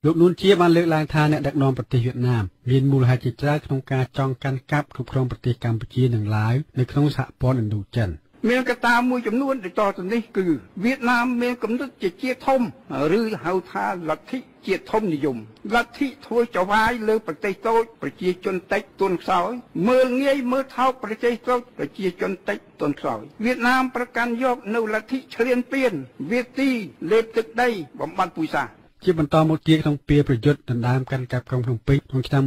លោកនួនជាបានលើកឡើងថាអ្នកដឹកនាំប្រទេសវៀតណាមមានមូលហេតុជាច្រើនក្នុងការចង់កាន់កាប់គ្រប់គ្រងប្រទេសកម្ពុជានិងឡាវនៅក្នុងសហព័ន្ធឥណ្ឌូចិន។ មានកត្តាមួយចំនួនដែលតទៅនេះគឺវៀតណាមមានគំនិតជាជាតិធំឬហៅថាលទ្ធិជាតិធំនិយមលទ្ធិធ្វើចវាយលើប្រទេសតូចប្រជាជនតិចទន់ខ្សោយមើលងាយមើលថោកប្រទេសតូចប្រជាជនតិចទន់ខ្សោយវៀតណាមប្រកាន់យកនៅលទ្ធិឈ្លានពានវាទីលេបទឹកដីបំបត្តិពូជសាសន៍។ ជាបន្តមកទៀតក្នុងពេលប្រយុទ្ធដណ្ដើមកាន់កាប់ក្រុងភ្នំពេញក្នុងឆ្នាំ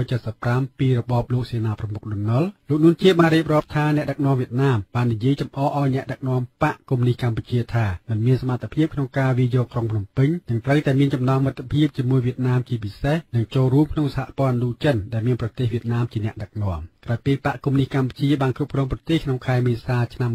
1975ពីរបបលោកសេនាប្រមុខលន់នល់លោកនួនជាបានរៀបរាប់ថាអ្នកដឹកនាំវៀតណាមបាននិយាយចំអកឲ្យអ្នកដឹកនាំបក្សកុម្មុយនីសកម្ពុជាថាមិនមានសមត្ថភាពក្នុងការវាយយកក្រុងភ្នំពេញនិងត្រូវតែមានចំណងមិត្តភាពជាមួយវៀតណាមជាពិសេសនិងចូលរួមក្នុងសហព័ន្ធឥណ្ឌូចិនដែលមានប្រទេសវៀតណាមជាអ្នកដឹកនាំ។ ក្រោយពេលបក្សកុម្មុយនីសកម្ពុជាបានគ្រប់គ្រងប្រទេសក្នុងខែមេសាឆ្នាំ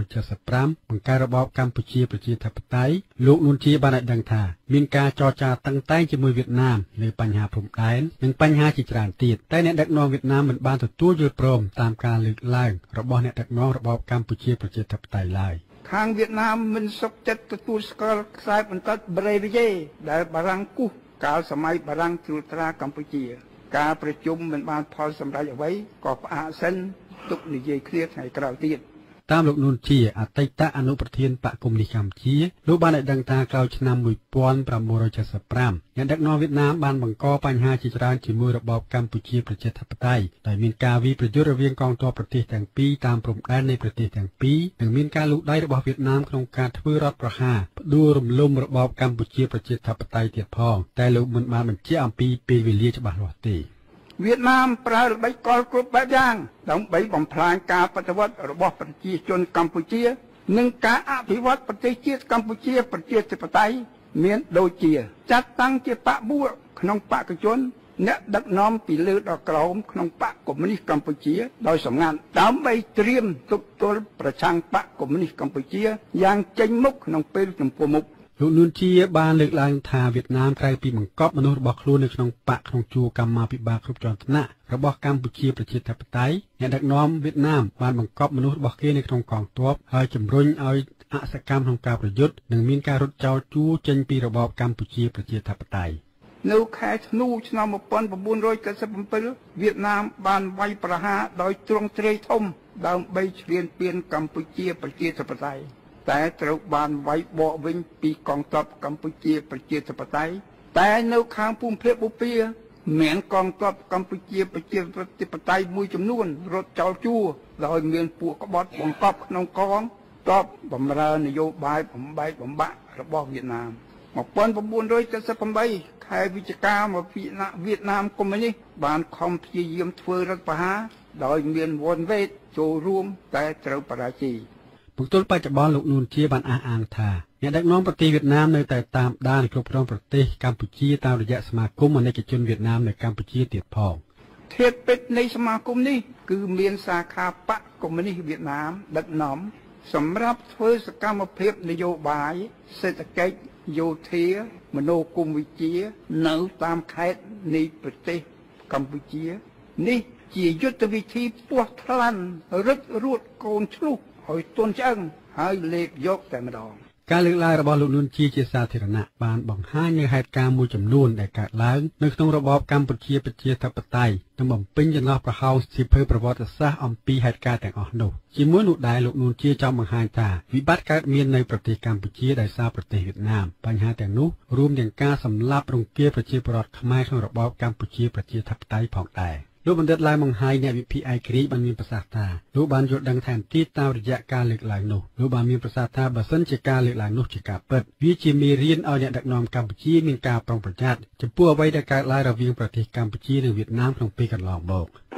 1975បង្កើតរបបកម្ពុជាប្រជាធិបតេយ្យលោកនួនជាបានឲ្យដឹងថាមានការចរចាតឹងតែងជាមួយវៀតណាមលើបញ្ហាព្រំដែននិងបញ្ហាជាច្រើនទៀតតែអ្នកដឹកនាំវៀតណាមមិនបានទទួលយល់ព្រមតាមការលើកឡើងរបស់អ្នកដឹកនាំរបបកម្ពុជាប្រជាធិបតេយ្យឡើយ។ ខាងវៀតណាមមិនសុខចិត្តទទួលស្គាល់ខ្សែបន្ទាត់ប្រេវីយេដែលបារាំងគូសកាលសម័យបារាំងត្រួតត្រាកម្ពុជាការប្រជុំមិនបានផលសម្រេចអ្វីក៏ផ្អាកសិនទុកនិយាយគ្នាថ្ងៃក្រោយទៀត។ តាមលោកនួនជាអតីតអនុប្រធានបក្សកុម្មុយនីសកម្ពុជាលោកបានឲ្យដឹងថាក្រោយឆ្នាំ1975អ្នកដឹកនាំវៀតណាមបានបង្កបញ្ហាជាច្រើនជាមួយរបបកម្ពុជាប្រជាធិបតេយ្យដោយមានការវាយប្រយុទ្ធរវាងកងទ័ពប្រទេសទាំងពីរតាមព្រំដែននៃប្រទេសទាំងពីរនិងមានការលូកដៃរបស់វៀតណាមក្នុងការធ្វើរដ្ឋប្រហារផ្ដួលរំលំរបបកម្ពុជាប្រជាធិបតេយ្យទៀតផងតែលោកមិនបានបញ្ជាក់អំពីពេលវេលាច្បាស់លាស់ទេ។ វៀតណាមប្រើល្បិចកលគ្រប់បែបយ៉ាងដើម្បីបំផ្លាញការបដិវត្តរបស់ប្រជាជនកម្ពុជានិងការអភិវឌ្ឍប្រទេសជាតិកម្ពុជាប្រជាធិបតេយ្យមានដូចជាចាត់តាំងជាបក្សបួក្នុងបក្សជនអ្នកដឹកនាំពីលើដល់ក្រោមក្នុងបក្សកុម្មុយនីសកម្ពុជាដោយសម្ងាត់ដើម្បីត្រៀមទប់ទល់ប្រឆាំងបក្សកុម្មុយនីសកម្ពុជាយ៉ាងចេញមុខក្នុងពេលចំពោះមុខ។ លោកនួនជាបានលើកឡើងថាវៀតណាមក្រៅពីបង្កប់មនុស្សរបស់ខ្លួននៅក្នុងបក្សក្នុងជួរកម្មាភិបាលគ្រប់ជាន់ថ្នាក់របស់កម្ពុជាប្រជាធិបតេយ្យអ្នកដឹកនាំវៀតណាមបានបង្កប់មនុស្សរបស់គេនៅក្នុងកងទ័ពហើយជំរុញឲ្យអសកម្មក្នុងការប្រយុទ្ធនិងមានការរត់ចោលជួរចេញពីរបបកម្ពុជាប្រជាធិបតេយ្យ។ នៅខែធ្នូឆ្នាំ1977វៀតណាមបានវាយប្រហារដោយទ្រង់ទ្រាយធំដើម្បីឈ្លានពានកម្ពុជាប្រជាធិបតេយ្យតែត្រូវបានវាយបកវិញពីកងទ័ពកម្ពុជាប្រជាធិបតេយ្យតែនៅខាងភូមិភាគបូព៌ាមានកងទ័ពកម្ពុជាប្រជាធិបតេយ្យមួយចំនួនរត់ចោលជួរដោយមានពួកក្បត់បង្កប់ក្នុងកងទ័ពបម្រើនយោបាយបំបែកបំបាក់របស់វៀតណាម1978ខែវិច្ឆិកាមកវៀតណាមកុម្មុយនីសបានខំព្យាយាមធ្វើរដ្ឋប្រហារដោយមានវ៉ុនវេតចូលរួមតែត្រូវបរាជ័យ។ មកទល់បច្ចុប្បន្នលោកនួនជាបានអះអាងថាអ្នកដឹកនាំប្រទេសវៀតណាមនៅតែតាមដានគ្រប់គ្រងប្រទេសកម្ពុជាតាមរយៈសមាគមអាណិកជនវៀតណាមនៅកម្ពុជាទៀតផង។ ធាតុពិតនៃសមាគមនេះគឺមានសាខាបក្សកុម្មុយនីសវៀតណាមដឹកនាំសម្រាប់ធ្វើសកម្មភាពនយោបាយសេដ្ឋកិច្ចយោធាមនោគមវិជ្ជានៅតាមខេត្តនៃប្រទេសកម្ពុជានេះជាយុទ្ធវិធីពោះថ្លាន់រឹតរួតកូនឆ្លុះឲ្យទន់ឆ្អឹងហើយលេបយកតែម្ដង។ ការលើកឡើងរបស់លោកនួនជាជាសាធារណៈបានបង្ហាញនូវហេតុការណ៍មួយចំនួនដែលកើតឡើងនៅក្នុងរបបកម្ពុជាប្រជាធិបតេយ្យនិងបំពេញចន្លោះប្រហោងសៀវភៅប្រវត្តិសាស្ត្រអំពីហេតុការណ៍ទាំងអស់នោះជាមួយនោះដែរលោកនួនជាចង់បង្ហាញថាវិបត្តិកើតមាននៅប្រទេសកម្ពុជាដោយសារប្រទេសវៀតណាមបញ្ហាទាំងនោះរួមទាំងការសម្លាប់រង្គាលប្រជាពលរដ្ឋខ្មែរក្នុងរបបកម្ពុជាប្រជាធិបតេយ្យផងដែរ។ លោកបណ្ឌិតឡៅម៉ុងហៃអ្នកវិភាគឯករាជ្យបានមានប្រសាសន៍ថាលោកបានយល់ដឹងថែមទៀតតាមរយៈការលើកឡើងនោះលោកបានមានប្រសាសន៍ថាបើសិនជាការលើកឡើងនោះជាការពិតវាជាមេរៀនឲ្យអ្នកដឹកនាំកម្ពុជាមានការប្រុងប្រយ័ត្នចំពោះអ្វីដែលកើតឡើងរវាងប្រទេសកម្ពុជានិងវៀតណាមក្នុងពេលកន្លងមក។